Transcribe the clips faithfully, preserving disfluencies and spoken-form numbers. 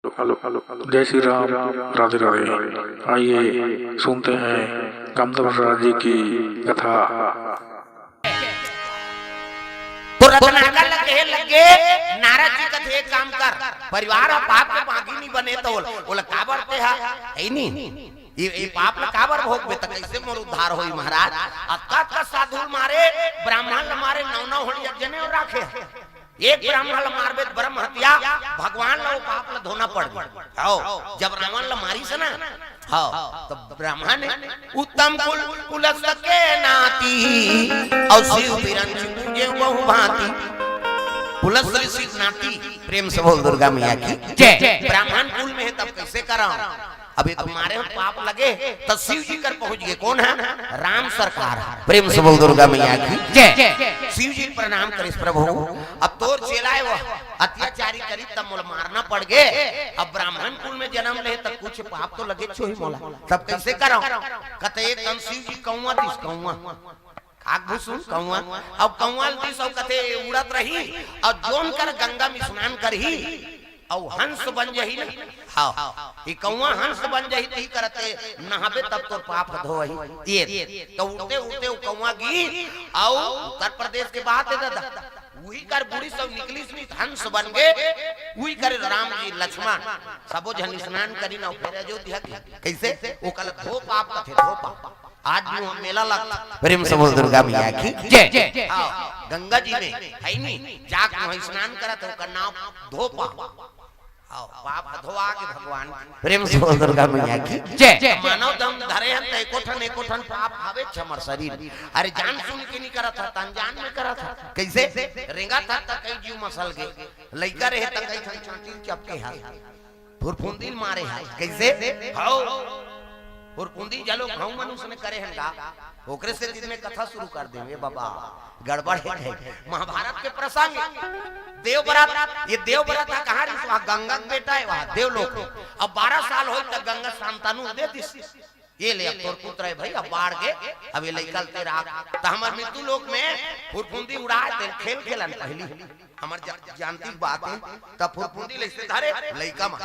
Hello, hello, hello. जय श्री राम, राधे राधे। आइए सुनते हैं कामदेव महाराज जी की कथा। तो रत्नाकर ल कहे लगे, नारद जी कथे, "एक काम कर, परिवार ह पाप के बागी नी बने त ओला, ओला काबर ते हा, हे नी? ये, ये पाप ल काबर भोगबे त कैसे मोर उद्धार होई महाराज?" अतका, अतका साधु ल मारे, ब्राह्मण ल मारे, नौ, नौ हड़िया जने राखे। एक ब्राह्मण ल मारबे त ब्रह्म हत्या, भगवान ल वो पाप ल धोना पड़ गे। हव, जब रावण ल मारिस ना, हव, त ब्राह्मण उत्तम कुल पुलस के नाती, अउ शिव बिरंच पूजे बहु भांति। पुलस ऋषि नाती, प्रेम से बोल दुर्गा मैया की जय। ब्राह्मण कुल में हे तब कैसे करव? अब ये तो मारे हम पाप लगे, त शिव जी कर पहुंच गे। कोन हे? राम सरकार। प्रेम से बोल दुर्गा मैया की जय। शिव जी प्रणाम करिस, "प्रभु, अब तोर चेला हे वो अत्याचारी करिस, तब मोला मारना पड़ गे। अब ब्राह्मण कुल में जनम ले, त कुछ पाप तो लगेच होही मोला, तब कैसे करव?" कथे, एक दिन शिव जी कौआ दिस, कौआ, काग भुसुन कौआ, अब कौआ ल दिस अउ कथे, "उड़त रही, अउ जोन कर गंगा में स्नान करही, अउ हंस बन जही ना।" हव, ये कौआ हंस बन जही, तही करते नहाबे तब तोर पाप ह धोही। ये तो उड़ते उड़ते वो कौआ गिस, अउ उत्तर प्रदेश के बात हे दादा, उही कर बुड़ी सब निकलिस नी, हंस बन गे, उही कर राम जी लक्ष्मण सबो झन स्नान करिन अउ फेर अयोध्या के। कैसे? ओकर धो पाप कथे, धो पाप। आज भी वहाँ मेला लगथे। प्रेम से बोल दुर्गा मैया की जय। हव, गंगा जी में हे नी, जाके वहाँ स्नान करत हे, ओकर नाम धो पाप। हव, पाप धोआ गे भगवान। प्रेम से बोल दुर्गा मैया की जय। मानव जन्म धरे हन त एको ठन, एको ठन पाप हवेच हमर शरीर। अरे जान सुन के नी करत हन, अनजान में करत हन। कैसे? रेंगत हन त कई जीव मसल गे, लइका रहे त कई ठन चांटी चपके हस। फुरफुंदी ल मारे हस। कैसे? हव। फुरफुंदी जलो घाव मनुष्य ने करे हन गा। ओकरे से दिन में कथा शुरू कर दे, "ए बाबा, गड़बड़ हे, हे।" महाभारत के प्रसंग, देवव्रत, ये देवव्रत ह कहाँ रहिस? वहाँ गंगा के बेटा हे, वहाँ देवलोक में। अब बारह साल होय त गंगा संतानु दे दिस। ये ले, अब तोर पुत्र हे भाई, अब बाढ़ गे, अब ये लइका ल ते राख। त हमर मृत्यु लोक में फुरफुंदी उड़ाय, तेन खेल खेलन पहली। हमर जा-, जानती बात हे, त फुरफुंदी ल अइसे धरे, लइका मन।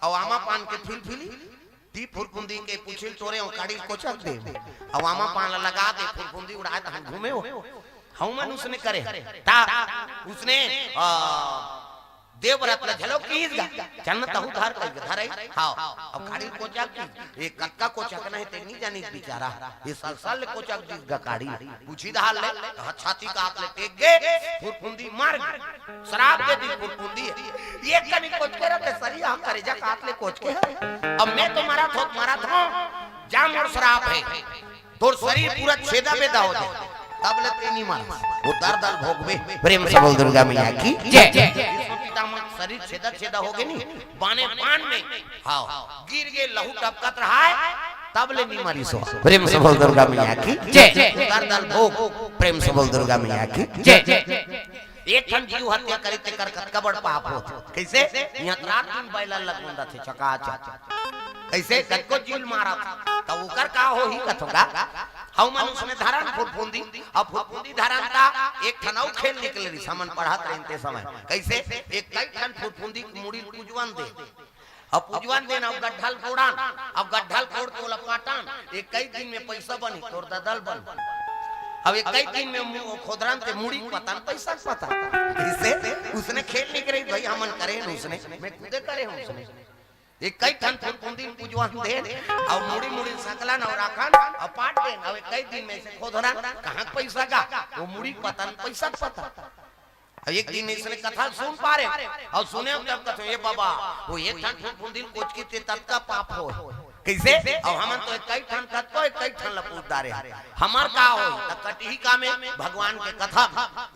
अउ आमा पान के फिलफिली, ती फुरफुंदी के पूछी ल टोरे, अउ काड़ी ल कोचक दे। अउ आमा पान ल लगा दे, फुरफुंदी उड़ाय, तहन घूमे हो। हव मन उसने करे। त उसने, आ, देवव्रत ल झलो किहिस गा, "चल न तहूँ धर," कहिके धरई। हव, अब काड़ी ल कोचक दीस। ए कतका कोचकना हे, ते नी जानिस बिचारा। ए सलसल ले कोचक दीस गा काड़ी। पूछी डहार ले, त छाती के हाथ ले टेक गे, फुरफुंदी मर गे। श्राप दे दिस फुरफुंदी। ए कनी कोचके रहिते सरी, ए करेजा के हाथ ले कोचके हे। अब मैं तो मरत हों, मरत हों, जा मोर श्राप हे। तोर शरीर पूरा छेदा बेदा हो जाय, तब ले ते नी मरस। वो दर्द ल भोगबे। प्रेम से बोल दुर्गा मैया की जय। भीष्म पितामह शरीर छेदा छेदा हो गे नी, बाने बान में, हव, गिर गे, लहू टपकत रहय, तब ले नी मरिस हो। प्रेम से बोल दुर्गा मैया की जय। दर्द ल भोग। प्रेम से बोल दुर्गा मैया की जय। एक ठन जीव हत्या करे तेकर कतका बड़ पाप होथे। कैसे? इहाँ त रात दिन बैला लगन रथे चकाचक। कैसे? कतको जीव ल मारत, त ओकर का होही कथों गा? हव मन उसने धरन फुरफुंदी, अब फुरफुंदी धरन त एक ठन अउ खेल निकले रहिस, हमन पढ़त रहेन ते समय। कैसे? एक कई ठन फुरफुंदी के मुड़ी ल पुजवन दे। अब पुजवन देन, अब गड्ढा ल कोड़न, अब गड्ढा ल कोड़ के ओला पाटन, ए कई दिन में पइसा बनही, तोर ददा ल बन। अब ए कई दिन में मु-, खोदरन ते मुड़ी पतन, पइसा पतन। जइसे उसने खेल निकले रहिस भाई, हमन करे हन उसने, मैं खुदे करे हंव उसने। ए कई ठन फुरफुंदी ल पुजवन देन, अउ मुड़ी मुड़ी सकलन अउ राखन, अउ पाट देन, अउ ए कई दिन में अइसे खोदरन, कहाँ के पइसा गा, वो मुड़ी पतन, पइसा पतन। अउ एक दिन अइसने कथा सुन पारेंव, अउ सुनेंव तब कथों, "ए बाबा, वो एक ठन फुरफुंदी ल कोचकिस ते ततका पाप होय।" कइसे? अउ हमन तो एक कई ठन कतको, एक कई ठन ल पूज डारे हन। हमर का होय? त कटही का में भगवान के कथा।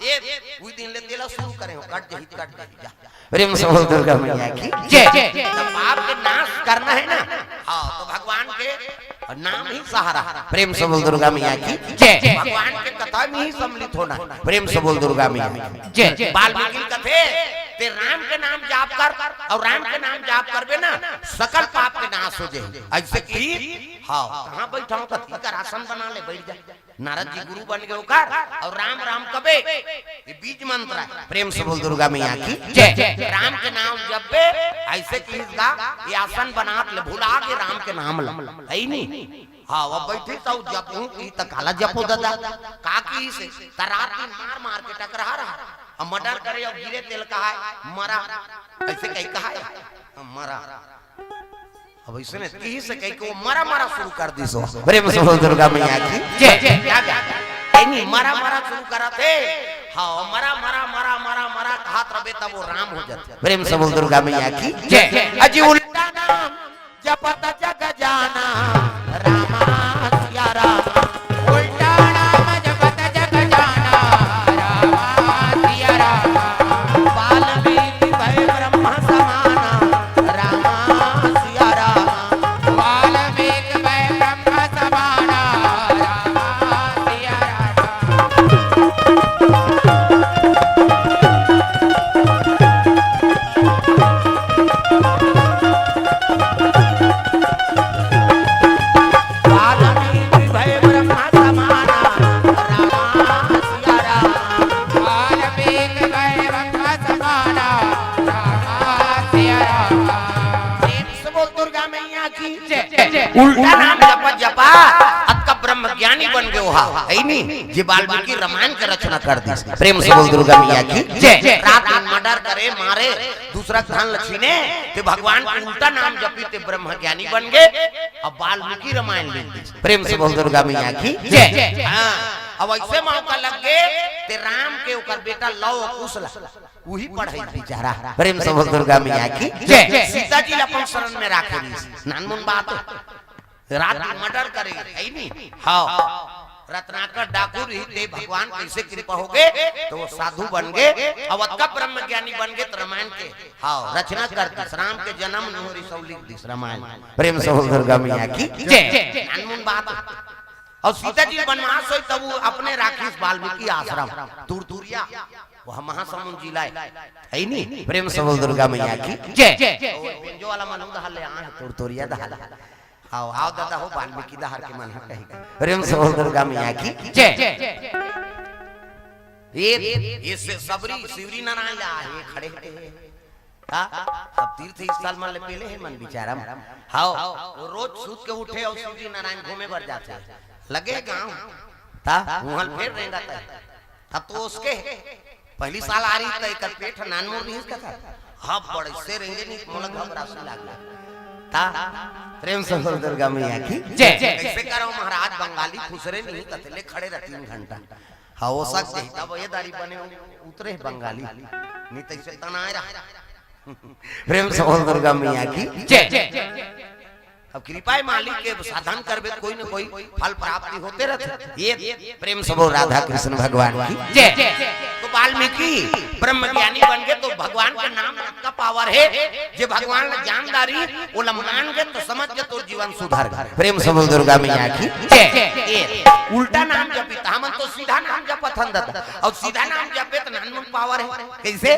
ए, उही दिन ले तेला शुरू करे हंव, कट जही, कट जही, जा। प्रेम से बोल दुर्गा मैया की जय। त पाप के नाश करना हे ना, हाँ, तो भगवान के नाम ही सहारा। प्रेम से बोल दुर्गा मैया की जय। भगवान के कथा में ही सम्मिलित होना। प्रेम से बोल दुर्गा मैया की जय। वाल्मीकि कथे, "ते राम के नाम जाप कर, अउ राम के नाम जाप करबे ना, सकल पाप के नाश हो जाही।" अइसे कि, हाँ, कहाँ बइठा हंव कथे, एकर आसन बना ले, बइठ जा। नारद जी गुरु बन गे ओकर, अउ राम राम कबे, ये बीज मंत्र हे। प्रेम से बोल दुर्गा मैया की जय। राम के नाम जपबे, अइसे किहिस गा, ये आसन बनात ले भुला गे राम के नाम ल, हे नी? हाँ, अब बइठे त जपहूँ किहिस त काला जपो ददा, का किहिस? त रात दिन मार मार के टकरा रहा, अब मर्डर करे, अब गिरे तेला कहाय मरा, अइसे कहि कहाय मरा। अब अइसने किहिस कहिके ओ मरा मरा शुरू कर दिस हो। प्रेम से बोल दुर्गा मैया की जय। जय। क्या, क्या? ए नी, मरा मरा शुरू करत हे। हाँ, मरा मरा मरा मरा मरा कहत रबे तब ओ राम हो जाथे। प्रेम से बोल दुर्गा मैया की जय। अजी उल्टा नाम जपत जग जाना, रामा सिया रामा। उल्टा नाम जपत जग जाना, रामा सिया रामा। वाल्मीकि भए ब्रह्मा समाना, रामा सिया रामा। वाल्मीकि भए ब्रह्मा समाना, रामा सिया रामा। वाल्मीकि भए ब्रह्मा समाना, रामा सिया रामा। वाल्मीकि भए ब्रह्मा समाना, रामा सिया रामा। प्रेम से बोल दुर्गा मैया की जय। उल्टा नाम जपा जपा अतका ब्रह्म ज्ञानी बन गे ओहा, हे नी? जे वाल्मीकि रामायण के रचना कर दिस। प्रेम से बोल दुर्गा मैया की जय। रात दिन मर्डर करे, मारे, दूसरा के धन ल छीने, ते भगवान के उल्टा नाम जपी, ते ब्रह्म ज्ञानी बन गे, अब वाल्मीकि रामायण लिख दिस। प्रेम से बोल दुर्गा मैया की जय। हाँ, अब अइसे मौका लग गे, ते राम के ओकर बेटा लव कुश ल, उही पढ़ाइस बिचारा। प्रेम से बोल दुर्गा मैया की जय। सीता जी ल अपन शरण में राखे रिहिस। नानमुन बात, रात दिन मर्डर करे, हे नी? हाँ। रत्नाकर डाकू रिहिस, ते भगवान कइसे कृपा हो गे, त ओ साधु बन गे, अउ अतका ब्रह्म ज्ञानी बन गे, त रामायण के, हाँ, रचना कर दिस, राम के जनम नोहरी सव लिख दिस रामायण। प्रेम से बोल दुर्गा मैया की जय। नानमुन बात। अउ सीता जी बनवास होइस, तब ओ अपने राखिस वाल्मीकि आश्रम, तुरतुरिया, ओ महासमुंद जिला हे, हे नी? प्रेम से बोल दुर्गा मैया की जय। ओ बेंजो वाला मन उधर ले आए, तुरतुरिया दहा ले। आओ, आओ दादा हो, वाल्मीकि डहर के मन ह कही। प्रेम से बोल दुर्गा मैया की जय। ये, ये से सबरी, शिवरी नारायण ला, ये खड़े हे। का? अब तीर्थ स्थल मन ले पेले हे मन बिचारम। हाव, वो रोज सूत के उठे अउ शिवरी नारायण घूमे बर जाथे। लगे गांव। ता, उहल फेर रेंगत हे। तब तो उसके पहली साल आ रही त एकर पेट ह नानमुन रिहिस कथा। हाँ, बड़े से रेंगे नहीं, मोला घबरासी लागला। ता, प्रेम से बोल दुर्गा मैया की जय। कैसे करो महाराज, बंगाली खुसरे नहीं, ततले खड़े रह तीन घंटा। हाँ, हो सकथे, तब ये दारी बने उतरे बंगाली। नहीं तो इसे तनाए रहा। प्रेम से बोल दुर्गा मैया की जय। अब कृपा हे मालिक के, साधन करबे त कोई न कोई फल प्राप्ति होते रहिथे। ये प्रेम से बोल राधा कृष्ण भगवान की जय। तो वाल्मीकि ब्रह्म ज्ञानी बन गे, तो भगवान के नाम अतका पावर हे, जे भगवान ला जान डारही, ओला मान गे, तो समझ गे, तोर जीवन सुधर गे। प्रेम से बोल दुर्गा मैया की जय। ये उल्टा नाम जपी त, हमन तो सीधा नाम जपत हन दादा, अउ सीधा नाम जपे त नानमुन पावर हे। कैसे?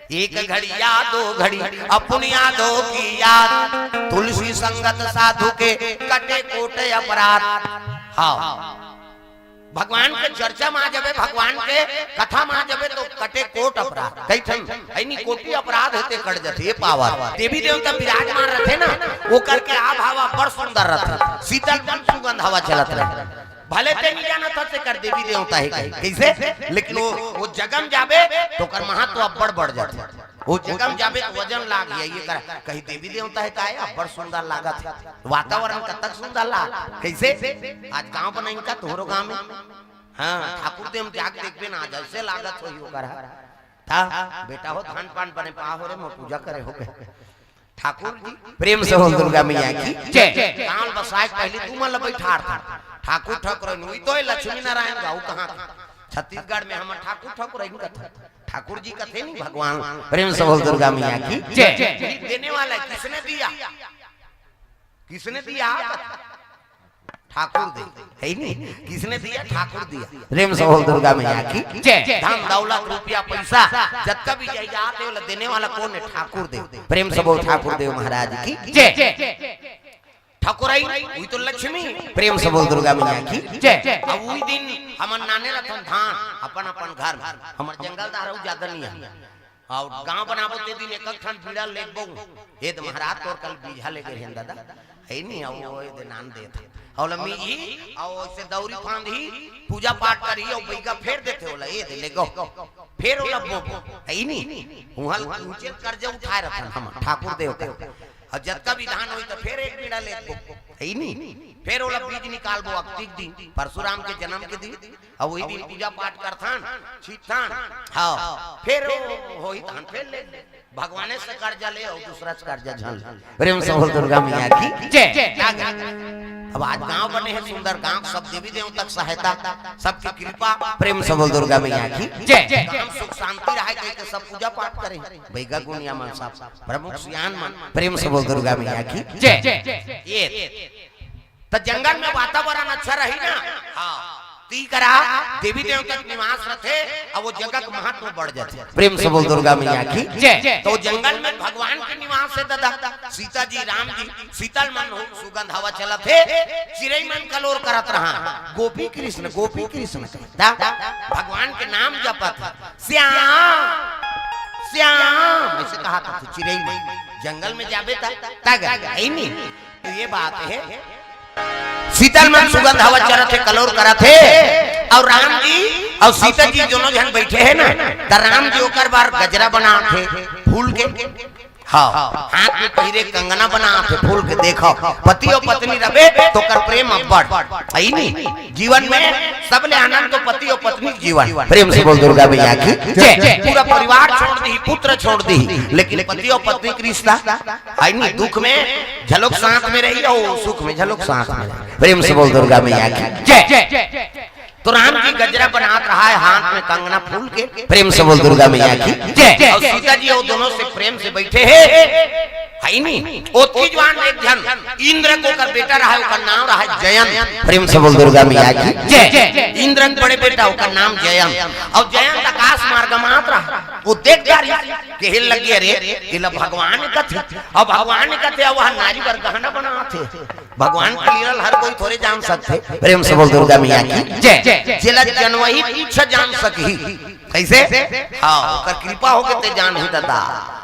एक घड़ी या दो घड़ी अपुन यादों की याद, तुलसी संगत साधु के कटे कोट अपराध। हाँ, भगवान के चर्चा मा जबे, भगवान के कथा मा जबे तो कटे कोट अपराध। कई ठन हे नी, कोटि अपराध हे ते कट जथे, ये पावर। देवी देवता विराजमान रथे ना, ओकर के आभाव बड़ सुंदर रथे, शीतल मन सुगंध हवा चलत रहे। भले ते नहीं जानत हस, एकर देवी देवता हे कहीं, कैसे? लेकिन वो, वो जगह म जाबे, तो ओकर महत्व अब्बड़ बढ़ जाथे। वो जगह म जाबे, तो वजन लाग जाही, एकर कहीं देवी देवता हे का, अब्बड़ सुंदर लागत हे। वातावरण कतक सुंदर लाग, कैसे? आज गांव बनाइन का तोहरो गांव में? हाँ, ठाकुर देव म जाके देखबे ना, आज ऐसे लागत होही ओकर ह। ता, बेटा हो, धान पान बने पा हो रे, मैं पूजा करे हो गए। ठाकुर जी, प्रेम से बोल दुर्गा मैया की जय। गांव बसाए के पहले तुमन ला बैठार था। ठाकुर ठकुरइन, उही तो हे लक्ष्मी नारायण गाँव कहाँ के? छत्तीसगढ़ में हम ठाकुर ठकुरइन कथन। ठाकुर जी कथे नहीं भगवान। प्रेम से बोल दुर्गा मैया की जय। देने वाला किसने दिया? किसने दिया? ठाकुर दे, हे नहीं? किसने दिया? ठाकुर दिया। प्रेम से बोल दुर्गा मैया की जय। धन दौलत रुपया पैसा जतका भी जायदाद हे, ओला देने वाला कोन हे? ठाकुर देव। प्रेम से बोल ठाकुर देव महाराज की जय। ठकुरई, उही तो लक्ष्मी। प्रेम से बोल दुर्गा मैया की जय। अब उही दिन हमन लाने रथन धान अपन अपन घर में, हमर जंगल दार अउ ज्यादा नहीं है। अउ गांव बनाबो ते दिन एक एक ठन बीड़ा लेगबो। ए दे महाराज तोर कल बीजा लेगे रहेन दादा, हे नहीं, अउ वो ए दे लान देत हे। अउ लम्मी जी, अउ ऐसे दौरी फांद ही, पूजा पाठ करही, अउ बैगा फेर देथे ओला, ए दे लेगो। फेर ओला बोबो, हे नहीं, उहाँ ऊंचे कर्जा उठाए रथन हम, ठाकुर देव का। अउ जतका भी धान होही त फेर एक बीड़ा लेगबो, हे नहीं। फेर ओला बीज निकालबो अक्तिक दिन, परशुराम के जन्म के दिन, अउ उही दिन पूजा पाठ करथन, छींचथन, हाँ, फेर ओ होही धान फेर ले। भगवाने से कर्जा ले अउ दूसरा से कर्जा झन ले। प्रेम से बोल दुर्गा मैया की जय। अब आज गांव बने हे सुंदर, गांव सब देवी देवता के सहायता, सबके कृपा। प्रेम से बोल दुर्गा मैया की जय। गांव सुख शांति रहे कहिके सब पूजा पाठ करे, बैगा गुनिया मन सब, प्रमुख सियान मन। प्रेम से बोल दुर्गा मैया की जय। ए, त जंगल में वातावरण अच्छा रही ना, हाँ, त ई करा देवी देवता के निवास रथे, अउ वो जगह के महत्व बढ़ जाथे। प्रेम से बोल दुर्गा मैया की जय। त वो जंगल में भगवान के निवास हे दादा, सीता जी, राम जी, शीतल मन हो, सुगंध हवा चलत हे, चिरई मन कलोर करत रहा, गोपी कृष्ण, गोपी कृष्ण कहत, भगवान के नाम जपत, श्याम, श्याम, ऐसे कहा था तू चिरई मन। जंगल में जाबे त, तग, हे नहीं। तो ये बात हे, शीतल मन सुगंध हवा चलत हे, कलोर करत हे, अउ राम जी अउ सीता जी दोनों झन बैठे हे ना, त राम जी ओकर बर गजरा बनात हे फूल के, हाँ, हाथ में पहिरे कंगना बनात हे फूल के। देखो, पति अउ पत्नी रबे त ओकर प्रेम अब्बड़, हे नहीं? जीवन में सबले आनंद तो पति अउ पत्नी के जीवन। प्रेम से बोल दुर्गा मैया की जय। पूरा परिवार छोड़ दी, पुत्र छोड़ दी, लेकिन पति अउ पत्नी के रिश्ता, हे नहीं, दुख में झलोक साथ में रही अउ सुख में झलोक साथ में रही। प्रेम से बोल दुर्गा मैया की जय। त राम जी गजरा बनात रहा हे हाथ में कंगना फूल के। प्रेम से बोल दुर्गा मैया की जय। अउ सीता जी अउ दोनों से प्रेम से बैठे हे, हे नहीं? ओतकी जुवार एक झन इंद्र के ओकर बेटा रहा हे, ओकर नाम रहा हे जयंत। प्रेम से बोल दुर्गा मैया की जय। इंद्र के बड़े बेटा ओकर नाम जयंत। अउ जयंत आकाश मार्ग में आत रहा, वो देख डारिस, कहे लगे, "अरे, एला भगवान कथे।" अउ भगवान कथे, अउ वह नारी बर गहना बनात हे। भगवान के लीला ल हर कोई थोरे जान सकथे। प्रेम से बोल दुर्गा मैया की जय। जेला जनवही तुच्छ जान सकही। कइसे? हाँ, ओकर कृपा होगे ते जानही दादा।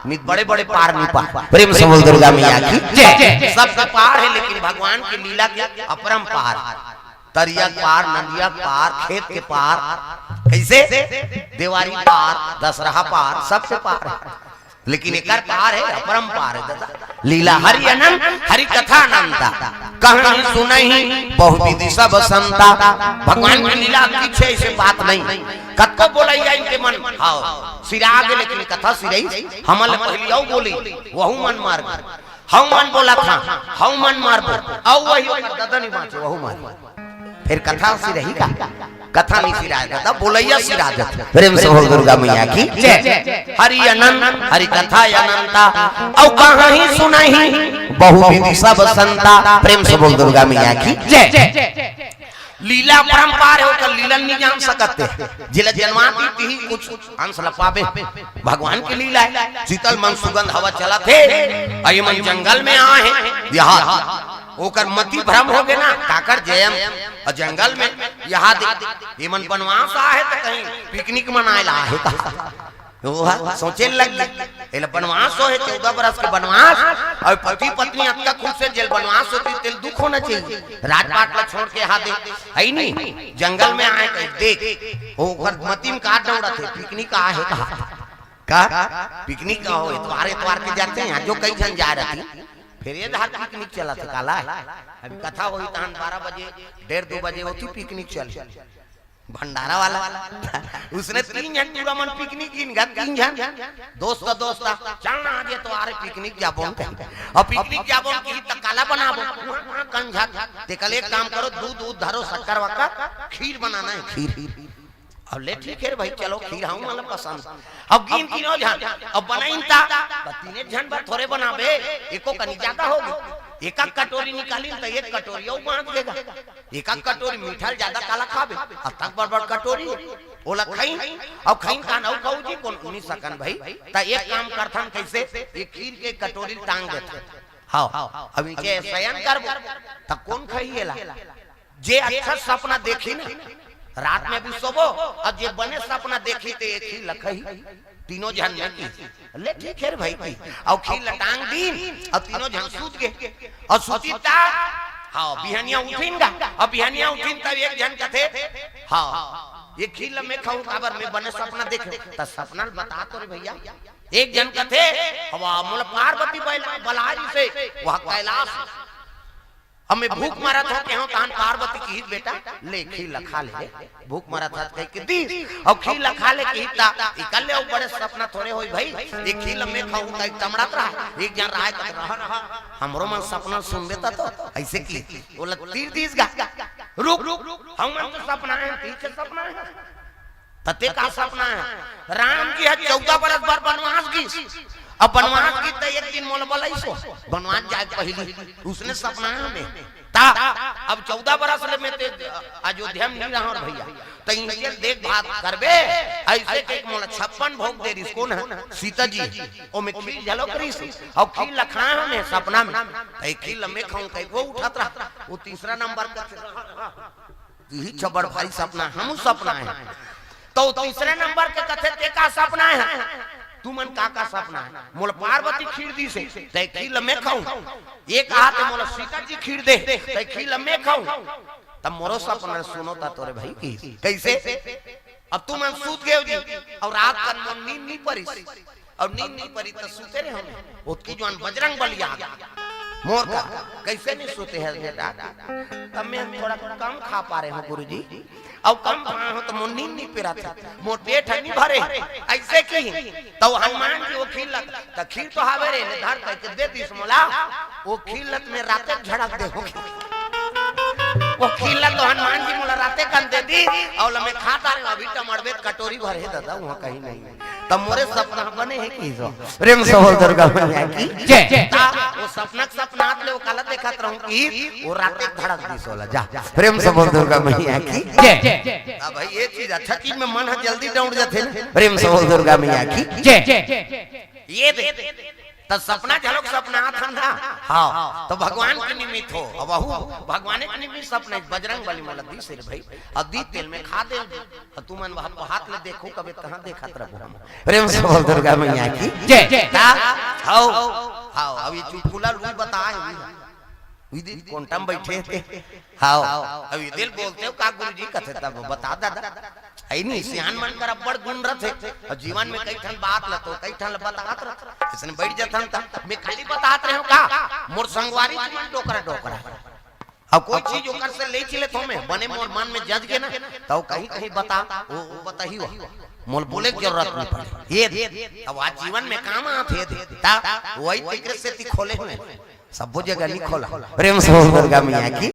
नित बड़े बड़े पार नहीं पार। प्रेम से बोल दुर्गा मैया की जय। सबके पार हे, लेकिन भगवान के लीला के अपरंपार। तरिया के पार, नदिया के पार, खेत के पार, कइसे? देवारी पार, दसरहा पार, सबके पार हे। लेकिन एकर पार हे, अपरंपार हे दादा। लीला हरि अनंत, हरि कथा अनंता। कहहीं सुनहीं बहुविधि सब संता। भगवान के लीला किछु हे, ऐसे बात नहीं। कतको बोलइया इनके मन, हाँ, सिरा गे, लेकिन कथा सिरही, हमन ले पहिली अउ बोली, वहू मन मर गे। हव मन बोलत हन, हव मन मरबो, अउ वही ओकर ददा नहीं बाँचे, वहू मर। फेर कथा सिरही का? कथा नहीं सिराय, कथा बोलइया सिरा जाथे। प्रेम से बोल दुर्गा मैया की जय। हरि अनंत, हरि कथा अनंता, अउ कहहीं सुनहीं बहुविधि सब संता। प्रेम से बोल दुर्गा मैया की जय। लीला अपरंपार हे, ओकर लीला नहीं जान सकत हे। जेला जनवा दी, तिही कुछ अंश ल पाबे। भगवान के लीला हे। शीतल मन सुगंध हवा चलत हे, अउ ये मन जंगल में आए हे। यहाँ ओकर मति भ्रम होगे ना, काकर जयंत अउ जंगल में। यहाँ दे, ये मन बनवास आए हे त कहीं पिकनिक मनाए ला आए हे का? वो ह सोचे लग गे, एला बनवास होहे, चौदह बरस के बनवास, अउ पति पत्नी अतका खुश हे, जेल बनवास होती, तेल दुख होना चाहिए। राजपाट ला छोड़ के यहाँ दे, हे नहीं, जंगल में आए कहीं देख, ओकर मति में का दौड़त हे, पिकनिक आए हे कहा, का पिकनिक का हो, एतवार, एतवार के जाथे, यहाँ जो कई झन जाए रहती, फेर ये धार पिकनिक चलत हे, काला हे। अभी कथा होही तहन बारह बजे, डेढ़ दो बजे होती पिकनिक चले। भंडारा वाला। उसने तीन झन टूरा मन पिकनिक गिन गा, तीन झन। दोस्त, दोस्त, चल ना आज एतवार हे पिकनिक जाबो हम कहीं। अउ पिकनिक जाबो हम कहीं त काला बनाबो? वहाँ, वहाँ कंझा। ते कल एक काम करो, दूध, दूध धरो, शक्कर वक्कर, खीर बनाना हे, खीर। अउ ले ठीक हे रे भाई, चलो खीर हमन ला पसंद। अउ गिन तीनों झन, अउ बनाइन ता, त तीने झन बर थोरे बनाबे, एको कनी ज्यादा होगे। एक एक कटोरी निकालिन त एक कटोरी अउ बाँट देगा। एक एक कटोरी मीठा ल ज्यादा काला खाबे, अतक बड़ बड़ कटोरी, ओला खइन, अउ खइन तहन अउ कहू जी कोन उनी सकन भाई, त एक काम करथन कइसे, ये खीर के कटोरी ल टांग देथन, हव, अब इनके सयन करबो, त कोन खही एला? जे अच्छा सपना देखही ना, रात में भी सोबो, अउ जे बने सपना देखही, ते एक खील ल खही। तीनों झन में की, ले ठीक हे रे भई की। अउ खील ल टांग दीन, अउ तीनों झन सूत गे। अउ सूतिन त, हव, बिहनिया उठिन गा, अउ बिहनिया उठिन तब एक झन कथे, हव, ये खील ल मैं खहूं, काबर मैं बने सपना देखेंव। त सपना ल बता तो रे भइया। एक झन कथे, हव, मोला पार्वती बला-, बलाय रिहिसे, वह कैलाश। अब मैं भूख मरत हंव केहेंव, तहन पार्वती किहिस, बेटा, ले खील ल खा ले, भूख मरत हस कहिके दीस, अउ खील ल खा ले किहिस त इकर ले अउ बड़े सपना थोरे होही भई। एक खील ल मैं खहूं त एक तमड़त रहय, एक झन रहय त रह, रह, हमरो मन सपना ल सुनबे त तो, अइसे कि ओला तीर दीस गा। रुक, रुक, हमन तो सपना हे, ठीक हे सपना हे। त ते का सपना हे? राम जी ह चौदह बरस बर बनवास गिस। अब बनवास गिस त एक दिन मोला बलाइस, बनवास जाय के पहिली। उसने सपना हे में। त अब चौदह बरस ले में ते अयोध्या में नइ रहंव रे भइया। त इनके देखभाल करबे, अइसे कहिके मोला छप्पन भोग दे रिहिस। कोन ह? सीता जी। ओमे खील घलो रिहिस। अउ खील ल खाय हंव में सपना में। त एक खील ल में खहूं कहिके ओ उठत रह। ओ तीसरा नंबर कथे, इही च बड़ भारी सपना, हमू सपना हे। त ओ तीसरे नंबर के कथे, ते का सपना हे? तुमन का का सपना हे? मोला पार्वती खील दीसे, त एक खील ल में खहूं। एक हाथ मोला सीता जी खील दे, त एक खील ल में खहूं। त मोरो सपना ल सुनो त तोरे भई की। कइसे? अब तुमन सूत गेव जी, अउ रात कन मोर नींद नइ परिस। अउ नींद नइ परिस त सुते रहेंव में। ओतकी जुवार बजरंग बली आ गे। मोर का, कइसे नइ सुते हस बेटा? त में थोड़ा कम खा पारे हंव गुरुजी। अउ कम खाय हंव त मोर नींद नइ परत हे। मोर पेट ह नइ भरे। अइसे किहिस। त हनुमान जी ओ खील ल, त खील तो हवे रे, ले धर कहिके दे दीस मोला। ओ खील ल त में राते झड़क दे हंव। ओ खील ल तो हनुमान जी मोला राते कन दे दीस, अउ ल में खा डारेंव, अभी टमड़बे त कटोरी भर हे ददा, उहां कहीं नहीं। त मोरे सपना बने हे कि सो? प्रेम से बोल दुर्गा मैया की जय। त ओ सपना के सपनात ले ओ काला देखत रहंव कि ओ राते झड़क दीस ओला, जा। प्रेम से बोल दुर्गा मैया की जय। अब भई ये चीज, अच्छा चीज में मन ह जल्दी डौंड़ जाथे ना। प्रेम से बोल दुर्गा मैया की जय। ये दे, त सपना घलोक सपनात हन ना। हव, त भगवान के निमित्त हो। अब वहू भगवाने के निमित्त सपना, बजरंग बली मोला दीस रे भई। अब दीस तेला में खा दे। त तुमन वह हाथ ले देखो, कबे कहां देखत रहबो हम। प्रेम से बोल दुर्गा मैया की जय। त, हव, हव, अब ये चुटकुला लुई बताय, उही दे, कोंटा म बइठे हे ते। हव, अब ये दे ल बोलते हो का गुरुजी, कथे तब बता ददा। अइ नहीं, सियान मन कर अब्बड़ गुन रथे। अउ जीवन में कई ठन बात ल तो कई ठन ल बतात रथे। अइसने बइठ जथन त में खाली बतात रहेंव का? मोर संगवारी मन डोकरा डोकरा। अउ कोई चीज ओकर से लेच लेथंव में, बने मोर मन में जच गे ना, त ओ कहीं कहीं बता, ओ, ओ बताही वा। मोला बोले के जरूरत नइ पड़े। ये दे, अब आज जीवन में काम आत हे दे। त वही तेकरे सेती खोले हंव। सब्बो जगह नइ खोला। प्रेम से बोल दुर्गा मैया की।